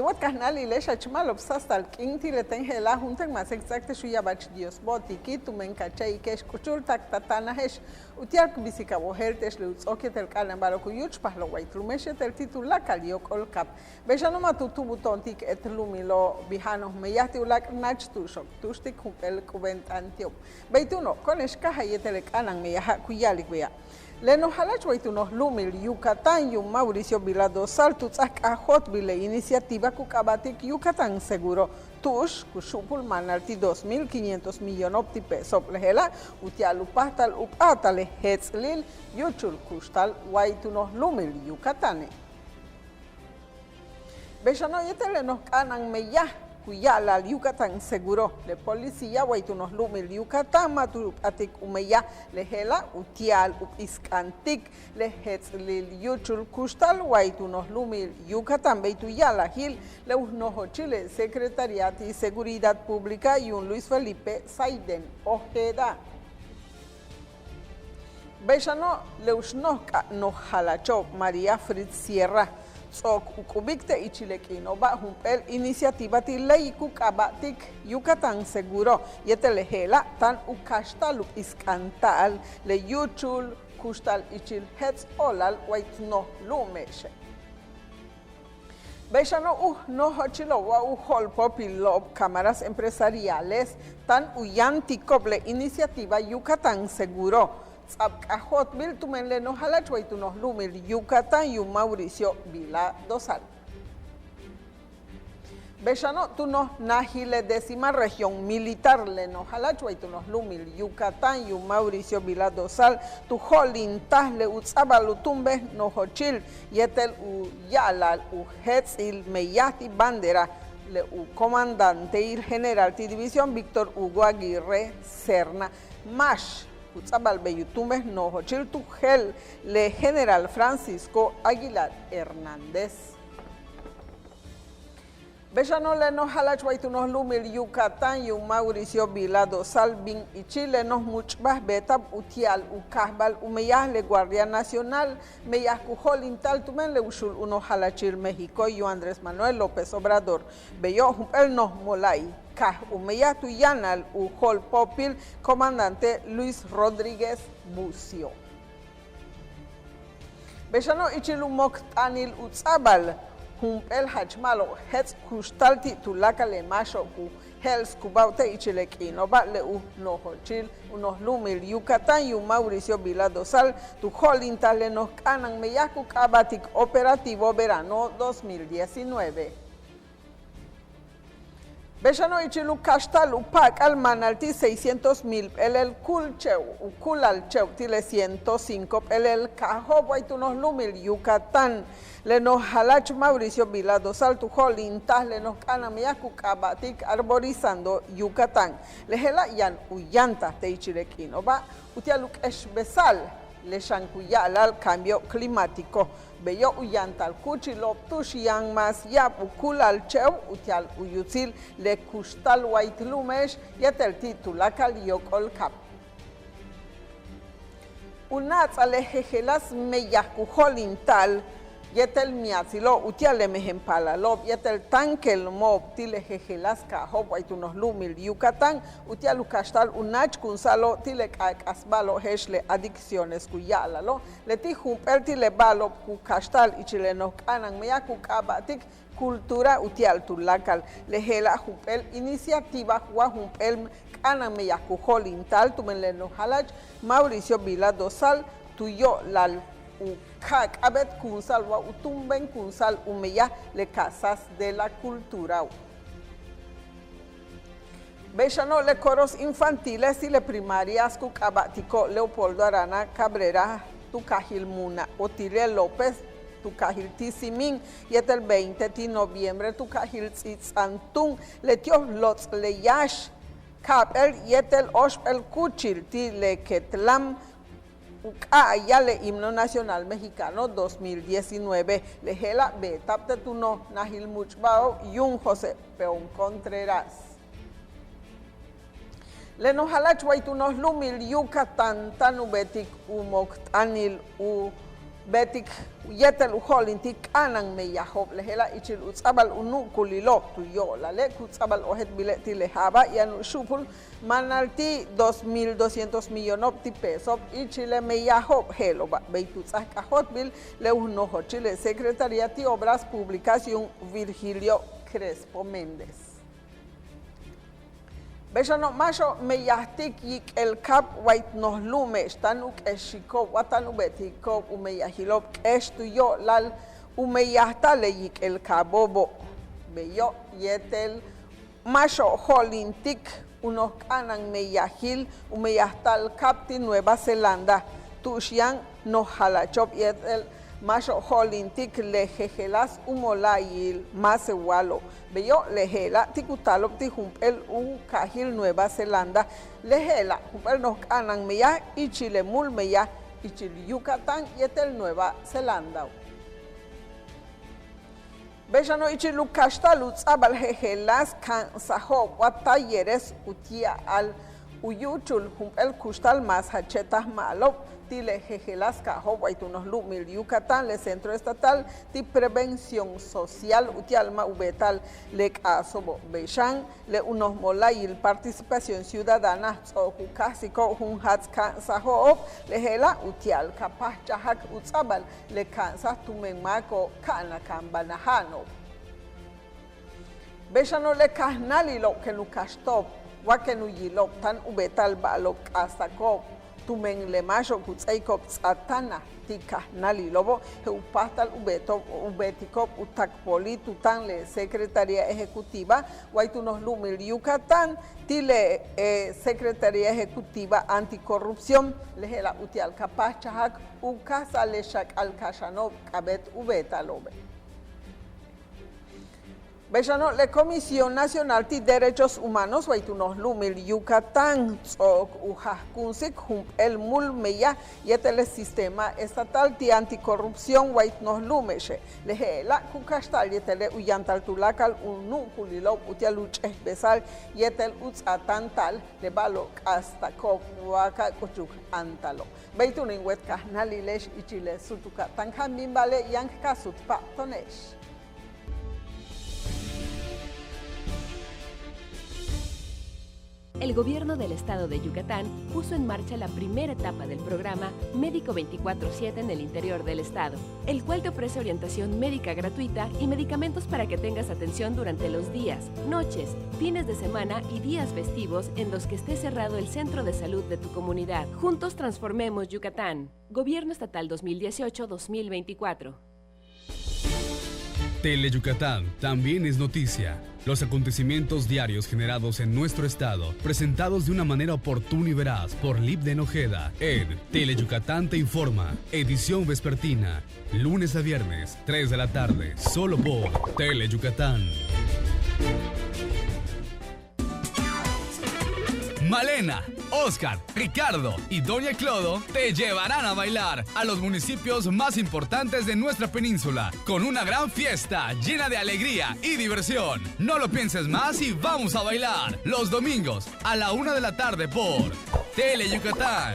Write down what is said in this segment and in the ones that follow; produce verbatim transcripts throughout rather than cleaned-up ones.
Wa t kajnáalile'ex, jach ma'alob sáastal k'iin ti' le téen je'ela', juntéen máasen k ts'áak te'ex u ya'abach Dios bo'otiki' tumen ka che'ike'ex k'uchul tak ta táanaje'ex uti'al k bisik a wojéelte'ex le u ts'ook yéetel k'a'ana'an ba'alo'ob ku yúuch'pajal wayt lu'ume'ex yéetel ti' tuláakal yóok'ol kaab. Bey xano' ma' tu tu'ubul to'on ti' k éet lu'umilo' bija'ano'ob meyaj ti' uláak' náach tu'uxo'ob túuxtik jump'éel k'ubéen t'aan ti'ob. Bey túuno' ko'one'ex káajal yéetel le k'a'ana'an meyaja' ku ya'alik beya'. Le noj jala'ach way tu noj lu'umil Yucatán yuum Mauricio Vila Dosal tu ts'áaj k'ajóoltbil le iniciativa ku k'aaba'tik Yucatán Seguro, tu'ux ku xu'upul máanal ti' dos mil quinientos millono'ob ti' peso'ob. Le je'ela' uti'al u páajtal u p'áatal le jéets'ilil yúuchul kuxtal way tu noj lu'umil Yucatáne'. Bey xano' yéetel le noj k'a'ana'an meyaj ku ya'ala'al Yucatán Seguro, le policía way tu noj lu'umil Yucatán ma' tu p'atik u meyaj. Le je'ela' uti'al u p'isk'antik le jéets'ilil yúuchul kuxtal way tu noj lu'umil Yucatán, bey tu ya'alajil le u nojochil le Secretaría ti' Seguridad Pública yuum Luis Felipe Saiden Ojeda. Bey xano' le u xnoj k'a' noj jalacho'ob María Fritz Sierra ts'o'ok u k'ubik te' ichil le k'iino'oba' jump'éel iniciativa ti' ley ku k'aaba'tik Yucatán Seguro, yéetel le je'ela' táan u kaxta'al u p'isk'anta'al le yúuchul kuxtal ichil jéets' óolal way tu noj lu'ume'exe'. Bey xano' u nojochilo'ob wa u jo'olpóopilo'ob Cámaras Empresariales táan u yáantiko'ob le iniciativa Yucatán Seguro ts'a'ab k'ajóoltbil tumen le noj jala'ach way tu noj lu'umil Yucatán yuum Mauricio Vila Dosal. Bey xano' tu noj najil le décima región militar le noj jala'ach way tu noj lu'umil Yucatán yuum Mauricio Vila Dosal tu jo'olintaj le u ts'a'abal u túun bej nojochil yéetel u ya'ala'al u jéets'il meyaj ti' bandera le u comandanteil general ti' división Víctor Hugo Aguirre Serna, máax ku ts'a'abal bey u túun bej nojochil tu jeel le general Francisco Aguilar Hernández. Bey xano' le noj jala'ach way tu noj lu'umil Yucatán yuum Mauricio Vila Dosal bin ichil le noj much'baj beeta'ab uti'al u káajbal u meyaj le Guardia Nacional meyaj ku jo'olintal tumen le u xuul u noj jala'achil México yuum Andrés Manuel López Obrador. Beyo' jump'éel noj mola'ay kaaj u meyaj tu yáanal u jo'olpóopil comandante Luis Rodríguez Bucio. Bey xano' ichil u mokt'anil u ts'a'abal jump'éel jach ma'alob jéets' kuxtal ti' tuláakal le máaxo'ob ku je'elskubao'ob te' ichil le k'iino'oba' le u nojochil u noj lu'umil Yucatán yuum Mauricio Vila Dosal tu jo'olintaj le noj k'a'ana'an meyaj ku k'aaba'tik Operativo Verano dos mil diecinueve. Bey xano' ichil u kaxta'al u pa'ak'al máanal ti' seiscientos mil p'éelel kúul che'ob u kúulal che'ob ti' le ciento cinco p'éelel kaajo'ob way tu noj lu'umil Yucatán. Le noj jala'ach Mauricio Vila Dosal tu jo'olintaj le noj k'a'ana'an meyaj ku k'aaba'tik Arborizando Yucatán. Le je'ela' yaan u yantaj te' ichil le k'iino'oba' uti'al u k'exbesa'al le xan ku ya'ala'al cambio climático. Beyo' u yantal kúuchilo'ob tu'ux yaan más ya'ab u kúulal che'ob uti'al u yutsil le kuxtal way t lu'ume'ex yéetel ti' tuláakal yóok'ol kaab. U na'ats'al le jejeláas meyaj ku jo'olinta'al yéetel miatsilo'ob uti'al le mejen paalalo'ob yéetel táankelo'ob ti' le jejeláas kaajo'ob way tu noj lu'umil Yucatán uti'al u kaxta'al u náachkunsa'alo'ob ti' le k'aak'as ba'alo'ob je'ex le adicciones ku ya'ala'alo'. Leti' jump'éel ti' le ba'alo'ob ku kaxta'al ichil le noj k'a'ana'an meyaj ku k'aaba'tik cultura uti'al tuláakal. Le je'ela' jump'éel iniciativa wa jump'éel k'a'ana'an meyaj ku jo'olinta'al tumen le noj jala'ach Mauricio Vila Dosal tu yo'olal u ka'ak'abetkunsa'al wa u túumbenkunsa'al u meyaj le Casas de la Culturao'. Bey xano' le coros infantiles ti' le primarias ku k'aaba'tiko' Leopoldo Arana Cabrera tu kaajil Muna, Otilia López tu kaajil Tisímin yéetel veinte ti' noviembre tu kaajil Tzitz'antún, leti'ob lotz' le yáax ka'ap'éel yéetel óoxp'éel kúuchil ti' le Ketlam u k'a'ayal le himno nacional mexicano dos mil diecinueve. Le je'ela' beeta'ab te' tu noj najil much'bao'ob yuum José Peón Contreras. Le noj jala'ach way tu noj lu'umil Yucatán táan u beetik u mokt'anil u Beetik yéetel u jo'olintik k'a'ana'an meyajo'ob, le je'ela' ichil u ts'a'abal u nu'ukulilo'ob tu yo'olale' ku ts'a'abal ojéeltbile' ti' le ja'aba' yaan u xu'upul maanal ti' dos mil doscientos millono'ob ti' peso'ob ichil le meyajo'ob je'elo'oba'. Bey tu ts'áaj k'ajóoltbil le u nojochil le Secretaría ti' Obras Públicas yuum Virgilio Crespo Méndez. Bey xano' máaxo'ob meyajtik yik'el kaab way tu noj lu'ume'ex táan u k'exiko'ob wa táan u beetiko'ob u meyajilo'ob k'eex tu yo'olal u meyajta'al le yik'el kaabo'obo'. Beyo' yéetel máaxo'ob jo'olintik u noj k'a'ana'an meyajil u meyajta'al kaab ti' Nueva Zelanda, tu'ux yaan noj jalacho'ob yéetel máaxo'ob jo'olintik le jejeláas u mola'ayil Masewalo'. Beyo' le je'ela' ti' ku taalo'ob ti' jump'éel u kaajil Nueva Zelanda, le je'ela' jump'éel noj k'a'ana'an meyaj ichil le múul meyaj ichil Yucatán yéetel Nueva Zelanda. Bey xano' ichil u kaxta'al u ts'a'abal jejeláas ka'ansajo'ob wa talleres utia'al u yúuchul jump'éel kuxtal mas jache' taj ma'alob ti' le jejeláas kaajo'ob way tu noj lu'umil Yucatán, le Centro Estatal ti' Prevención Social utia'al ma' u beeta'al le k'aaso'obo'. Bey xan le u noj mola'ayil Participación Ciudadana ts'o'ok u káajsiko'ob jun jaats ka'ansajo'ob, le je'ela' utia'al ka páajchajak u ts'a'abal le ka'ansaj tumen máako'ob ka'anakaanbana' ja'ano'ob. Bey xano' le kajnáalilo'ob ken u kaxto'ob wa ken u yilo'ob táan u beeta'al ba'alo'ob k'aasako'ob tumen le máaxo'ob ku ts'áaiko'ob ts'aatáanaj ti' kajnáalilo'obo', je'el u páajtal u beeto'ob u beetiko'ob u tak pooli' tu táan le Secretaría Ejecutiva way tu noj lu'umil Yucatán ti' le, eh, Secretaría Ejecutiva Anticorrupción, le je'ela' utia'al ka páajchajak u káajsa'al le xak'al kaxano'ob k'a'abéet u beeta'alo'obe'. Bey xano' le Comisión Nacional ti' Derechos Humanos way tu noj lu'umil Yucatán ts'o'ok u jajkunsik jump'éel múul meyaj yéetel le Sistema Estatal ti' Anticorrupción way tu noj lu'ume'exe'. Le je'ela' ku kaxta'al yéetele' u yantal tuláakal u nu'ukulilo'ob utia'al u ch'éejpesa'al yéetel u ts'aatáanta'al le ba'alo'ob k'aastako'ob wa ka k'uchuk áantalo'ob. Bey túun in wéet kajnáalile'ex ichil le súutuka' táan k jáan bin ba'ale' yaan k káaj suut pa'ato'one'ex. El gobierno del estado de Yucatán puso en marcha la primera etapa del programa Médico veinticuatro siete en el interior del estado, el cual te ofrece orientación médica gratuita y medicamentos para que tengas atención durante los días, noches, fines de semana y días festivos en los que esté cerrado el centro de salud de tu comunidad. Juntos transformemos Yucatán. Gobierno Estatal dos mil dieciocho, dos mil veinticuatro. Tele Yucatán también es noticia. Los acontecimientos diarios generados en nuestro estado, presentados de una manera oportuna y veraz por Lib de Ojeda en Tele Yucatán te informa, edición vespertina, lunes a viernes, tres de la tarde, solo por Tele Yucatán. Malena, Oscar, Ricardo y Doña Clodo te llevarán a bailar a los municipios más importantes de nuestra península con una gran fiesta llena de alegría y diversión. No lo pienses más y vamos a bailar los domingos a la una de la tarde por Tele Yucatán.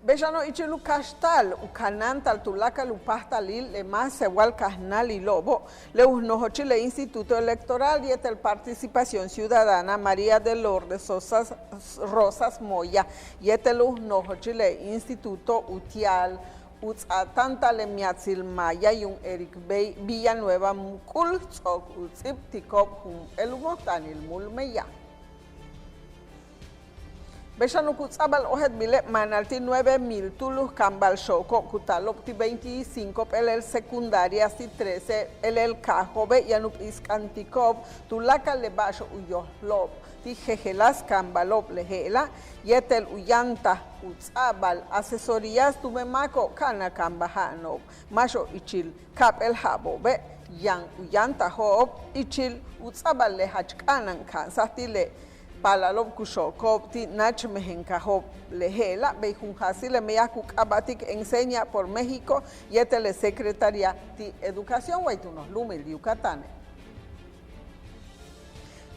Bey xano' ichil u kaxta'al u kanáanta'al tuláakal u páajtalil le máasewal kajnáalilo'obo', le u nojochil le Instituto Electoral yéetel Participación Ciudadana María de Lourdes Rosas, Rosas Moya, yéetel u nojochil le instituto utia'al u ts'aatáanta'al le miatsil maaya yuum Eric Villanueva Mucul ts'o'ok u ts'íibtiko'ob jump'éel u mojt'aanil múul meyaj. Bey xano' ku ts'a'abal ojéeltbile' maanal ti' nueve mil túuluj kaambal xooko'ob ku taalo'ob ti' veinticinco p'éelel secundarias ti' trece p'éelel kaajo'obe' yaan u p'iskantiko'ob tuláakal le ba'axo'ob u yojlo'ob ti' jejeláas kaambalo'ob, le je'ela' yéetel u yantal u ts'a'abal asesorías tumen máako'ob ka'anakaanbaja'ano'ob máaxo'ob ichil ka'ap'éel ja'abo'obe' yaan u yantajo'ob ichil u ts'a'abal le jach k'a'ana'an ka'ansaj ti' le paalalo'ob ku xooko'ob ti' náach mejen kaajo'ob. Le je'ela' bey jun jaatsil le meyaj ku k'aaba'tik Enseña por México yéetel le Secretaría ti' Educación way tu noj lu'umil Yucatáne'.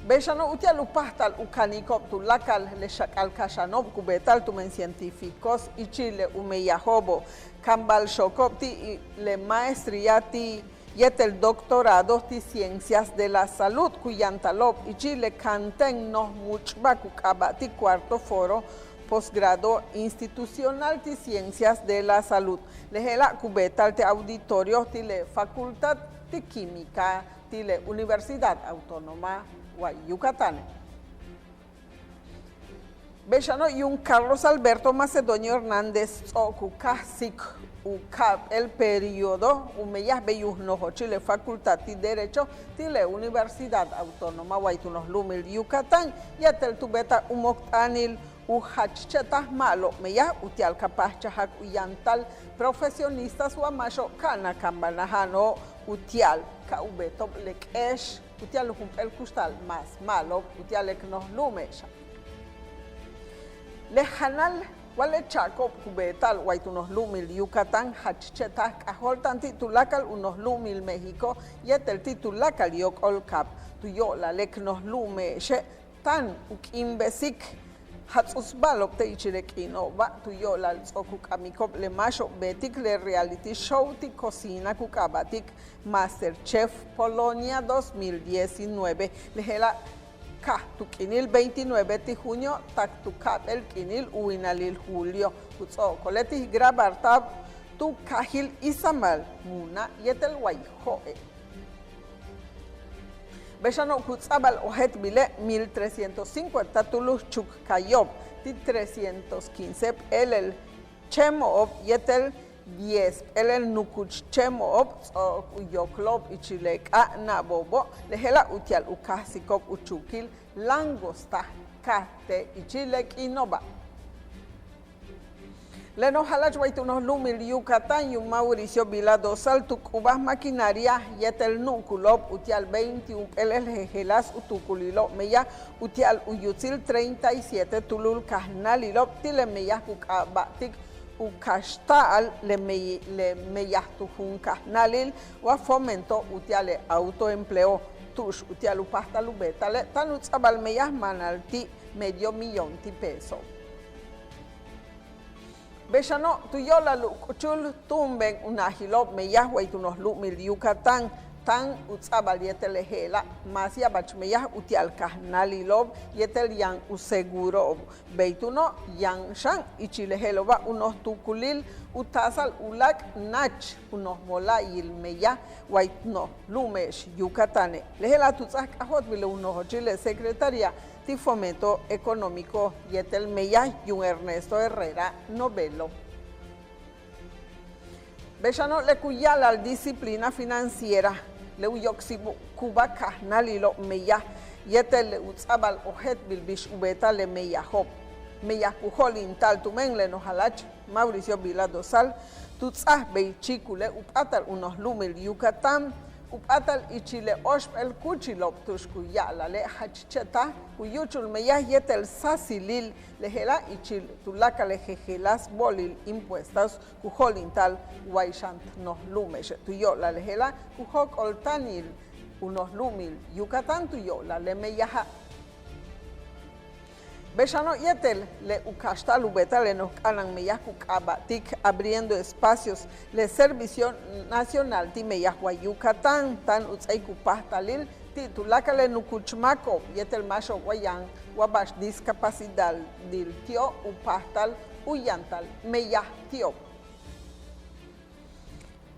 Bey xano' utia'al u páajtal u kaniko'ob tuláakal le xak'al kaxano'ob ku beeta'al tumen científicos ichil le u meyajo'obo', kaambal xooko'ob ti' le maestría ti' yéetel doctorado ti' ciencias de la salud ku yantalo'ob ichil le kanten noj múuch'ba' ku k'aaba'tik cuarto foro posgrado institucional ti' ciencias de la salud. Le je'ela' ku beeta'al te' auditorio ti' le facultad ti' química ti' le Universidad Autónoma way Yucatane'. Bey xano' yuum Carlos Alberto Macedonio Hernández ts'o'ok u káajsik u ka'ap'éel periodo u meyaj bey u nojochil le facultad ti' derecho ti' le Universidad Autónoma way tu noj lu'umil Yucatán yéetel tu beeta'al u mokt'aanil u jach che'taj ma'alob meyaj utia'al ka páajchajak u yantal profesionistas wa máaxo'ob ka'anakaanbanaja'ano'ob utia'al ka u beeto'ob le k'eex utia'al u jump'éel kuxtal más ma'alob utia'al le k noj lu'ume'exa'. Le janal wa le cha'ako'ob ku beeta'al way tu noj lu'umil Yucatán jach che'taj k'ajóolta'an ti' tuláakal u noj lu'umil México yéetel ti' tuláakal yóok'ol kaab tu yo'olal le k noj lu'ume'exe' táan u k'iimbesik jats'uts ba'alo'ob te' ichil le k'iino'oba' tu yo'olal ts'o'ok u k'amiko'ob le máaxo'ob beetik le reality show ti' cocina ku k'aaba'tik MasterChef Polonia dos mil diecinueve. Le je'ela' kaj tu k'iinil veintinueve ti' junio tak tu ka'ap'éel k'iinil u winalil julio ku ts'o'okole' ti' grabarta'ab tu kaajil Izamal, Muna yéetel Wayjo'e'. Bey xano' ku ts'a'abal ojéeltbile' mil trescientos cincuenta túul u chuuk kayo'ob ti' trescientos quince p'éelel chéemo'ob yéetel diez p'éelel nukuch chéemo'ob ts'o'ok u yokolo'ob ichil le k'áa' na'abo'obo'. Le je'ela' utia'al u káajsiko'ob u chuukil langosta kaj te' ichil le k'iino'oba'. Le noj jala'ach way tu noj lu'umil Yucatán yuum Mauricio Vila Dosal tu k'ubaj maquinaria yéetel nu'ukulo'ob utia'al veintiún p'éelel jejeláas u tuukulilo'ob meyaj utia'al u yutsil treinta y siete túulul kajnáalilo'ob ti' le meyaj ku k'aaba'tik u kaxta'al le mey le meyaj tu juum kajnáalil wa Fomento utia'al le autoempleo tu'ux utia'al u páajtal u beeta'ale' táan u ts'a'abal meyaj maanal ti' medio millón ti' peso. Bey xano' tu yo'olal u k'uchul túumben u najilo'ob meyaj way tu noj lu'umil Yucatán táan u ts'a'abal yéetel le je'ela' más ya'abach meyaj utia'al kajnáalilo'ob yéetel yaan u seguro'ob. Bey túuno' yaan xan ichil le je'elo'oba' u noj tuukulil u taasal u láak' náach u noj mola'ayil meyaj way tu noj lu'ume'ex Yucatane'. Le je'ela' tu ts'áaj k'ajóoltbil u nojochil le Secretaría ti' Fomento Económico yéetel meyaj yuum Ernesto Herrera Novelo. Bey xano' le ku ya'alal disciplina financiera le u yoksiko'ob kajnáalilo'ob meyaj yéetel le u ts'a'abal ojéeltbil bix u beeta'al le meyajo'ob meyaj ku jo'olinta'al tumen le noj jala'ach Mauricio Vila Dosal tu ts'áaj bey chíikule' u p'áatal u noj lu'umil Yucatán u p'áatal ichil le óoxp'éel kúuchilo'ob tu'ux ku ya'alale' jach che'taj ku yúuchul meyaj yéetel sáasilil le je'ela' ichil tuláakal le jejeláas bo'olil impuestos ku jo'olinta'al way xan t noj lu'ume'exe' tu yo'olal le je'ela' ku jóok'olta'anil u noj lu'umil Yucatán tu yo'olal le meyaja'. Bey xano' yéetel le u kaxta'al u beeta'al le noj k'a'ana'an meyaj ku k'aaba'tik Abriendo Espacios le Servicio Nacional ti' meyaj way Yucatán táan u ts'áaik u páajtalil ti' tuláakal le nukuch máako'ob yéetel máaxo'ob wa yaan wa ba'ax discapacidadil ti'ob u páajtal u yantal meyaj ti'ob.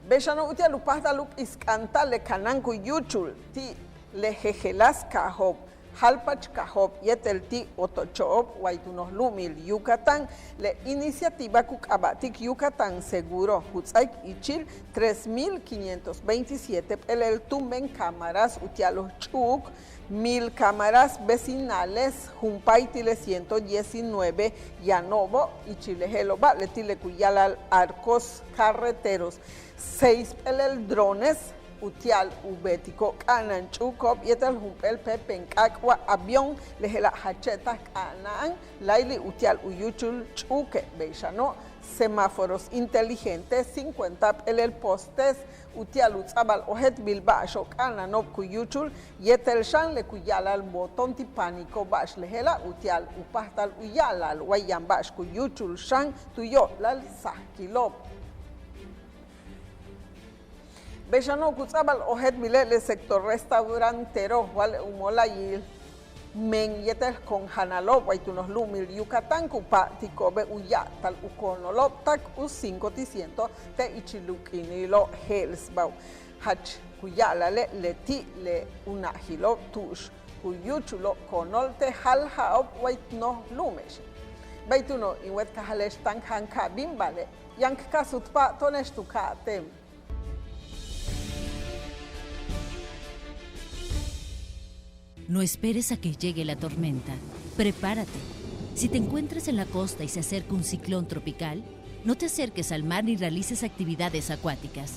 Bey xano' utia'al u páajtal u p'isk'anta'al le kanáan ku yúuchul ti' le jejeláas kaajo'ob, jáalpach kaajo'ob yéetel ti' otocho'ob way tu noj lu'umil Yucatán le iniciativa ku k'aaba'tik Yucatán Seguro ku ts'áaik ichil tres mil quinientos veintisiete p'éelel túumben cámaras utia'al u ch'u'uk mil cámaras vecinales jumpáay ti' le ciento diecinueve yano'obo' ichil le je'elo'oba' leti' le ku ya'alal arcos carreteros, seis p'éelel drones utia'al u beetiko'ob k'a'ana'an ch'uuko'ob yéetel jump'éel péepen k'áak' wa avión le je'ela' jach che'taj k'a'ana'an láayli' utia'al u yúuchul ch'uuke'. Bey xano' semáforos inteligentes, cincuenta p'éelel postes, uti'al u ts'a'abal ojéeltbil ba'axo'ob k'a'ana'ano'ob ku yúuchul yéetel xan le ku ya'ala'al botón ti' pánico ba'ax le je'ela' uti'al u páajtal u ya'ala'al wa yaan ba'ax ku yúuchul xan tu yo'olal sajkilo'ob. Bey xano' ku ts'a'abal ojéeltbile' le sector restaurantero wa le u mola'ayil men yéetel conjanalo'ob way tu noj lu'umil Yucatán ku pa'atiko'obe' u ya'abtal u koonolo'ob tak u cinco ti' ciento te' ichil u k'iinilo'ob je'elsba'ob. Jach ku ya'ala'ale' leti' le u najilo'ob tu'ux ku yúuchulo'ob koonol te' jalja'ob way tu noj lu'ume'exe'. Bey túuno' in wéet kajale'ex táan k jaanka'a' bin ba'ale' yaan k káaj u sutpa'al to'one'ex tu ka'atéen. No esperes a que llegue la tormenta. Prepárate. Si te encuentras en la costa y se acerca un ciclón tropical, no te acerques al mar ni realices actividades acuáticas.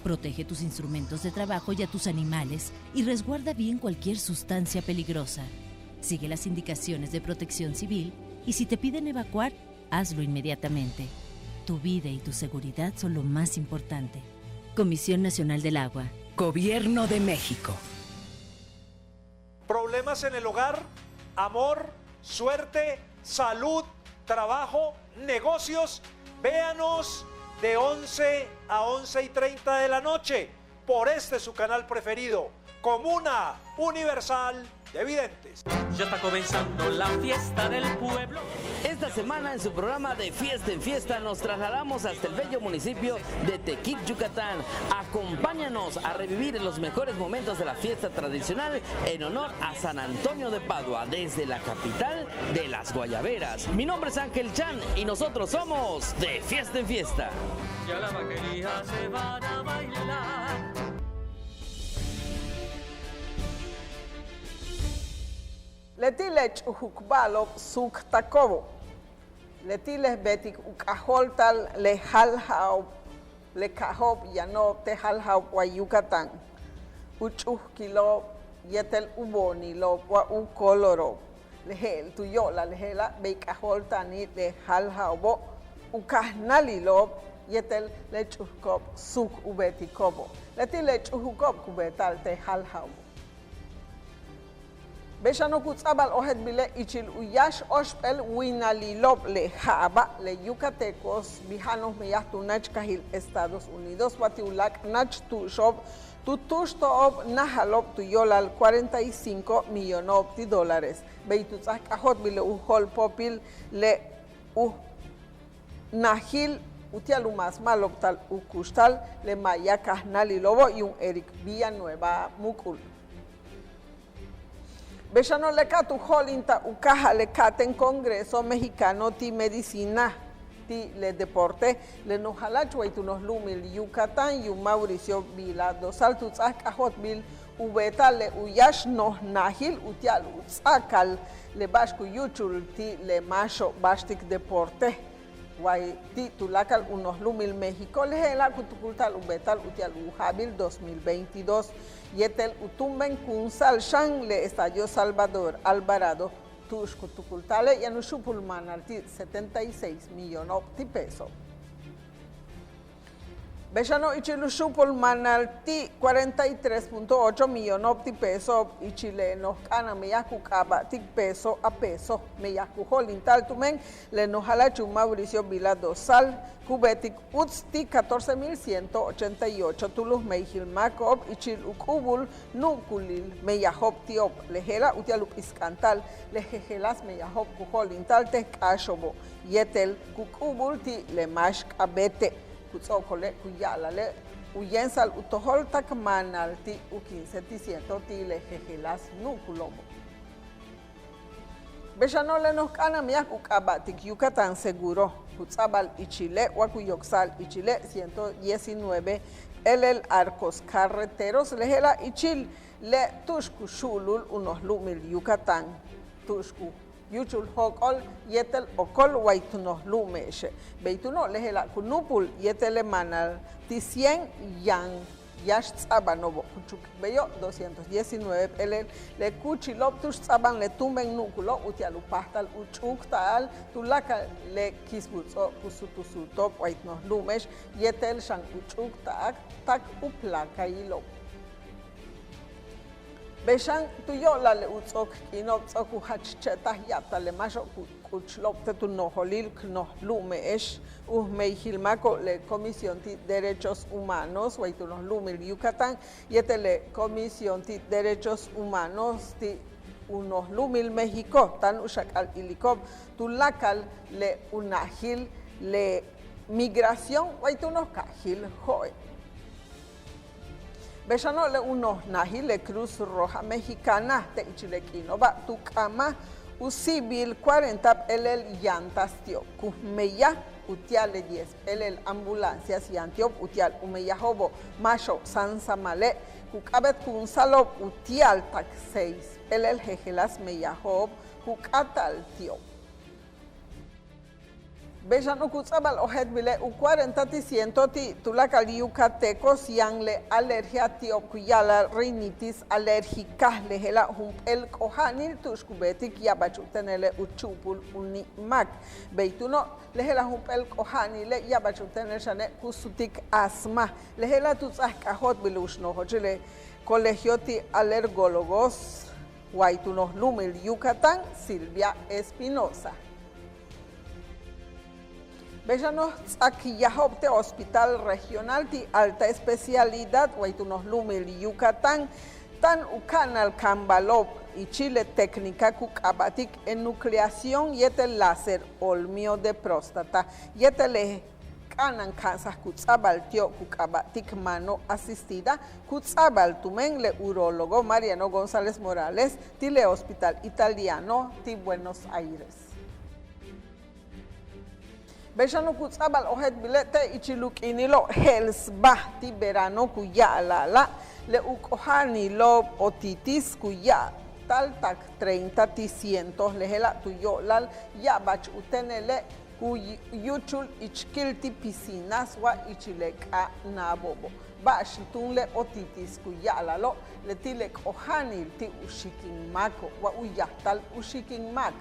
Protege tus instrumentos de trabajo y a tus animales y resguarda bien cualquier sustancia peligrosa. Sigue las indicaciones de Protección Civil y si te piden evacuar, hazlo inmediatamente. Tu vida y tu seguridad son lo más importante. Comisión Nacional del Agua. Gobierno de México. Problemas en el hogar, amor, suerte, salud, trabajo, negocios. Véanos de once a once y treinta de la noche por este su canal preferido, Comuna Universal de Videntes. Ya está comenzando la fiesta del pueblo. Esta semana en su programa De Fiesta en Fiesta nos trasladamos hasta el bello municipio de Tequit, Yucatán. Acompáñanos a revivir los mejores momentos de la fiesta tradicional en honor a San Antonio de Padua desde la capital de las guayaberas. Mi nombre es Ángel Chan y nosotros somos De Fiesta en Fiesta. Ya la vaquería se van a bailar. Leti' le ch'ujukba'alo'ob suuktako'obo'. Leti' le beetik u k'ajóolta'al le jalja'ob, le kaajo'ob yano'ob te' jalja'ob way Yucatán. U ch'ujkilo'ob yéetel u boonilo'ob wa u coloro'ob. Le je'el tu yo'olal le je'ela' bey k'ajóolta'anil le jalja'obo', u kajnáalilo'ob yéetel le ch'ujuko'ob suuk u beetiko'obo'. Leti' le ch'ujuko'ob ku beeta'al te' jalja'obo'. Bey xano' ku ts'a'abal ojéeltbile' ichil u yáax óoxp'éel winalilo'ob le ja'aba', le yucatecos, bija'an noj meyaj tu náachkajil Estados Unidos wa ti' u láak' náach tu'uxo'ob tu túuxto'ob náajalo'ob tu yo'olal cuarenta y cinco millono'ob ti' dólares. Bey tu ts'áaj k'ajóoltbil le u jo'olpóopil le u najil uti'al u maas ma'alobta'al u kuxtal le maaya kajnáalilo'obo' yuum Eric Villanueva Mucul. Bey xano' le ka tu jo'olinta'al u káajal le ka'atéen Congreso Mexicano ti' Medicina ti' le Deporte, le noj jala'ach way tu noj lu'umil Yucatán yuum Mauricio Vila Dosal tu ts'áaj k'ajóoltbil u beeta'al le u yáax noj najil uti'al u ts'a'akal le ba'ax ku yúuchul ti' le máaxo'ob ba'axtik deporte. Way ti' tuláakal u noj lu'umil México le je'ela' ku tukulta'al u beeta'al uti'al u ja'abil dos mil veintidós yéetel u túumben kunsa'al xan le Estadio Salvador Alvarado tu'ux ku tukulta'ale' yaan u xu'upul maanal ti' setenta y seis millono'ob ti' peso. Bey xano' ichil u xu'upul maanal ti' cuarenta y tres punto ocho millono'ob ti' peso'ob ichil le noj k'a'ana'an meyaj ku k'aaba'tik Peso a Peso meyaj ku jo'olinta'al tumen le noj jala'ach yuum Mauricio Vila Dosal ku beetik uts ti' catorce mil ciento ochenta y ocho tu lujmeyjil máako'ob ichil u k'u'ubul nu'ukulil meyajo'ob ti'ob. Le je'ela' uti'al u p'isk'anta'al le jejeláas meyajo'ob ku jo'olinta'al te' k'áaxo'obo' yéetel ku k'u'ubul ti' le máax k'a'abéete'. Ku ts'o'okole' ku ya'ala'ale' u yéemsa'al u tojol tak maanal ti' u quince ti' ciento ti' le jejeláas nu'ukulo'obo'. Bey xano' le noj k'a'ana'an meyaj u k'aaba'tik Yucatán Seguro ku ts'a'abal ichile' wa ku yoksa'al ichile' ciento diecinueve p'éelel arcos carreteros le je'ela' ichil le tu'ux ku xu'ulul u noj lu'umil Yucatán tu'ux ku yúuchul jóok'ol yéetel okol way tu noj lu'ume'exe'. Bey túuno' le je'ela' ku nu'upul yéetel le maanal ti' cien yaan Yáax ts'a'abano'obo' ku chukik beyo' doscientos diecinueve p'éelel le kúuchilo'ob tu'ux ts'a'aban le túumben nu'ukulo'ob uti'al u páajtal u ch'úukta'al tuláakal le kisbuts'o'ob ku sutusuto'ob way tu noj lu'ume'ex yéetel xan u ch'úukta'al tak u placailo'ob. Bey xan tu yo'olal le u ts'o'ok k'iino'ob ts'o'ok u jach che'taj ya'abtal le máaxo'ob ku k'uchlo'ob te' tu nojolil k noj lu'ume'ex u jmeyjil máako'ob le Comisión ti' Derechos Humanos way tu noj lu'umil Yucatán yéetel le Comisión ti' Derechos Humanos ti' u noj lu'umil México táan u xak'al iliko'ob tuláakal le u najil le migración way tu noj kaajil Jo'e'. Bey xano' le u noj najil le Cruz Roja Mexicana te' ichil le k'iino'oba' tu k'amaj u síibil cuarenta p'éelel llantas ti'ob ku meyaj uti'al le diez p'éelel ambulancias yaan ti'ob uti'al u meyajo'obo' máaxo'ob sáansamale' ku k'a'abéetkunsa'alo'ob uti'al tak seis p'éelel jejeláas meyajo'ob ku k'áatal ti'ob. Bey xano' ku ts'a'abal ojéeltbile' u cuarenta ti' ciento ti' tuláakal yucatecos yaan le alergia ti'ob ku ya'ala'al rinitis alérgica le je'ela' jump'éel k'oja'anil tu'ux ku beetik ya'abach u téenele' u chu'upul u ni' máak. Bey túuno' le je'ela' jump'éel k'oja'anile' ya'abach u téenel xane' ku sutik asma. Le je'ela' tu ts'áaj k'ajóoltbil u xnojochil le Colegio ti' Alergólogos way tu noj lu'umil Yucatán Silvia Espinosa. Bey xano' ts'áak yajo'ob te' Hospital Regional ti' Alta Especialidad way tu noj lu'umil Yucatán táan u ka'anal kaambalo'ob ichil le técnica ku k'aaba'tik enucleación yéetel láser óolmio de próstata yéetel le k'a'ana'an ka'ansaj ku ts'a'abal ti'ob ku k'aaba'tik mano asistida ku ts'a'abal tumen le urólogo Mariano González Morales ti' le Hospital Italiano ti' Buenos Aires. Bey xano' ku ts'a'abal ojéeltbile' te' ichil u k'iinilo'ob je'elsbaj ti' verano ku ya'ala'ala' le u k'oja'anilo'ob otitis ku ya'abtal tak treinta ti' ciento le je'ela' tu yo'olal ya'abach u téenele' ku yúuchul ichkil ti' piscinas wa ichil le k'áa naabo'obo'. Ba'ax túun le otitis ku ya'ala'alo' leti' le k'oja'anil ti' u xikin máako' wa u yajtal u xikin máak.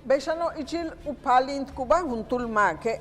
Bey xano' ichil u paalintkuba juntúul máake'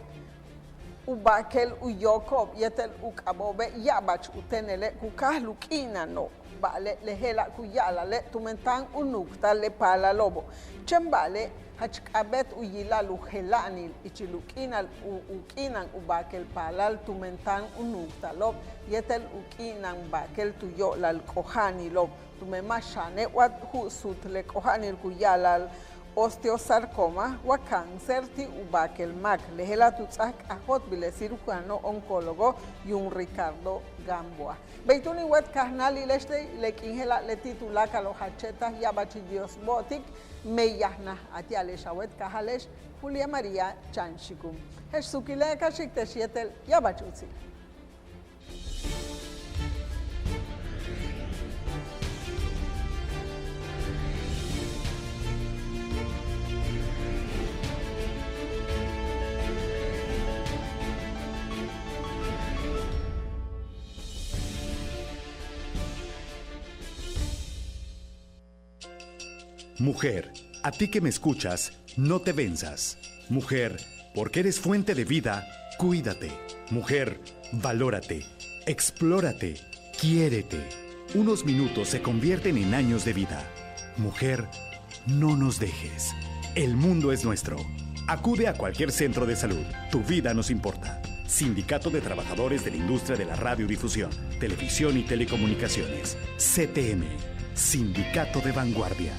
u baakel u yooko'ob yéetel u k'abo'obe' ya'abach u téenele' ku káajal u k'iinano'ob. Ba'ale' le je'ela' ku ya'ala'ale' tumen táan u nuuktal le paalalo'obo'. Chéen ba'ale' jach k'a'abéet u yila'al u jela'anil ichil u k'iinal u u k'iinan u baakel paalal tumen táan u nuuktalo'ob yéetel u k'iinan baakel tu yo'olal k'oja'anilo'ob. Tumen ma' xane' wa ju' suut le k'oja'anil ku ya'ala'al osteosarcoma wa cáncer ti' u baakel máak. Le je'ela' tu ts'áaj k'ajóoltbil le cirujano oncólogo yuum Ricardo Gamboa. Bey túun in wéet kajnáalile'ex te' le k'iin je'ela' leti' tuláakal u jach che'taj ya'abach Dios bo'otik meyajnaj a ti'ale'ex a wéet kaajale'ex Julia María Chan Xicum. Je'ex suukile' ka xi'ik te'ex yéetel ya'abach utsil. Mujer, a ti que me escuchas, no te venzas. Mujer, porque eres fuente de vida, cuídate. Mujer, valórate, explórate, quiérete. Unos minutos se convierten en años de vida. Mujer, no nos dejes. El mundo es nuestro. Acude a cualquier centro de salud. Tu vida nos importa. Sindicato de Trabajadores de la Industria de la Radiodifusión, Televisión y Telecomunicaciones. C T M. Sindicato de Vanguardia.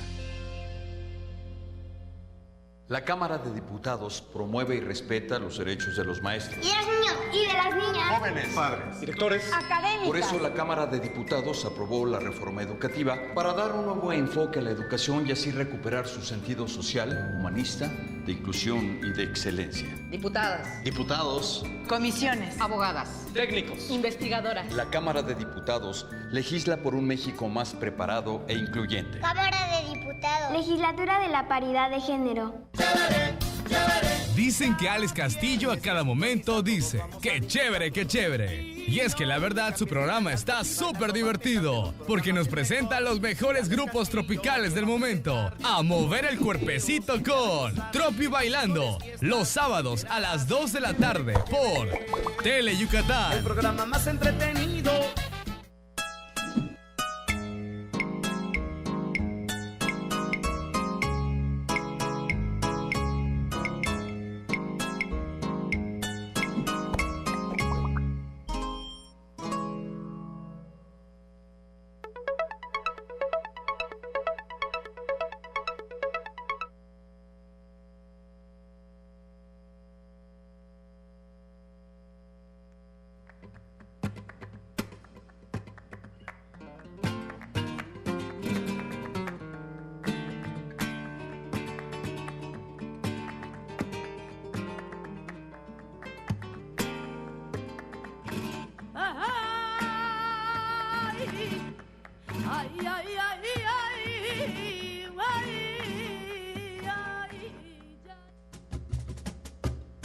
La Cámara de Diputados promueve y respeta los derechos de los maestros. Y de los niños, y de las niñas. Jóvenes. Padres. Directores. Académicas. Por eso la Cámara de Diputados aprobó la reforma educativa para dar un nuevo enfoque a la educación y así recuperar su sentido social, humanista, de inclusión y de excelencia. Diputadas. Diputados. Comisiones. Abogadas. Técnicos. Investigadoras. La Cámara de Diputados legisla por un México más preparado e incluyente. Cámara de Diputados. Legislatura de la Paridad de Género. Dicen que Alex Castillo a cada momento dice: "Qué chévere, qué chévere". Y es que la verdad su programa está súper divertido, porque nos presenta los mejores grupos tropicales del momento. A mover el cuerpecito con Tropi Bailando, los sábados a las dos de la tarde por Tele Yucatán. El programa más entretenido.